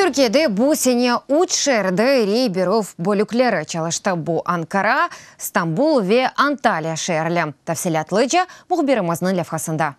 Türkiyede bu sene üç şeerde rey berüv bölükleri çalıştı. Bu Ankara, Stambul ve Antalya şeerli. Tafsilâtlıca mühbirimizniñ levhasında.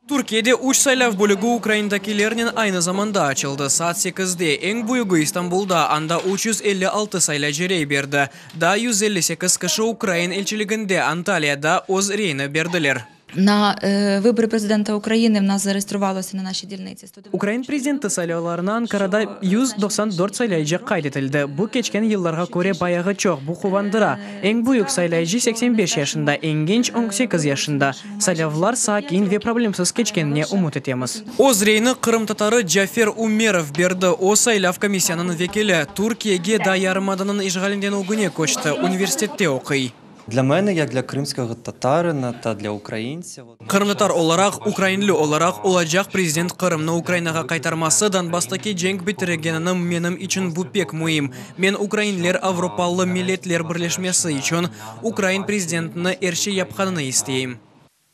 Türkiyede üç saylav bölügi ukraindakilernen aynı zamanda açıldı. Saat 8-de. Eñ büyügi İstanbulda, anda 356 saylaycı rey berdi. Daa 158 kişi ukrain elçiliginde Antaliyada öz reyini berdiler. На вибори президента України в нас зареєструвалося на нашій дільниці 194 Ukrain prezidenti saylavlarına Ankarada 194 saylaycı qayd etildi. Bu keçken yıllarğa köre bayağı çoq, bu quvandıra. Eñ büyük saylaycı 85 yaşında, eñ genç 18 yaşında. Saylavlar sakin ve problemsiz keçkenine ümüt etemiz. Öz reyini qırımtatarı Cafer Umerov berdi. O, saylav komissiyanıñ vekili. Türkiyege daa yarımadanıñ işğalinden ögüne köçti, universitette oquy. Для мене, як для кримського татарина та для українця, Qırımtatar olaraq, ukrainli olaraq, olacaq prezident Qırımnı Ukrainağa qaytarması, Donbasstaki cenk bitirgenini menim içün bu pek müim. Men ukrainler Avropalı Milletler Birleşmesi içün ukrain prezidentini er şey yapqanını isteyim.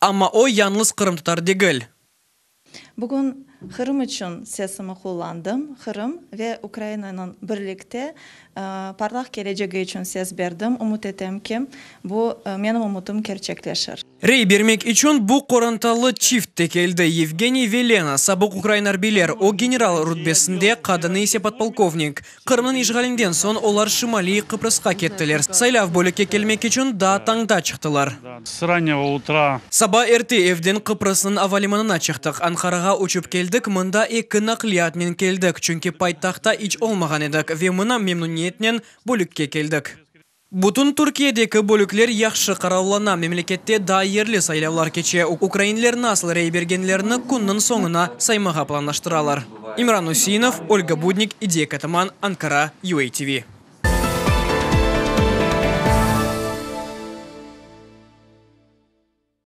Amma o yalıñız qırımtatar degil. Bugün Qırım içün sesimi qullandım. Qırım ve Ukrainanıñ birlikte parlaq kelecegi içün ses berdim. Ümüt etem ki, bu menim ümütim kerçekleşir. Rey bermek içün bu qorantalı çift de keldi. Yevgeniy ve Lena, sabıq ukrain arbiyler, o general rutbesinde, qadını ise podpolkovnik. Qırımnıñ işğalinden soñ olar Şimaliy Qıprızğa kettiler. Saylav bölükke kelmek içün daa tañda çıqtılar. С раннего утра. Saba erte evden Qıprısnıñ avalimanına çıqtıq. Ankarağa uçıp keldik, mında eki naqliyatnen keldik, çünki paytahtta iç olmağan edik ve mına memnüniyetnen bölükke keldik. Bütün Türkiyedeki bölükler yahşı qaravullana, memlekette daa yerli saylavlar keçe. Ukrainler nasıl rey bergenlerini künniñ soñuna saymağa planlaştıralar. İmran Useinov, Olga Budnik, İdiyek Ataman, Ankara, UATV.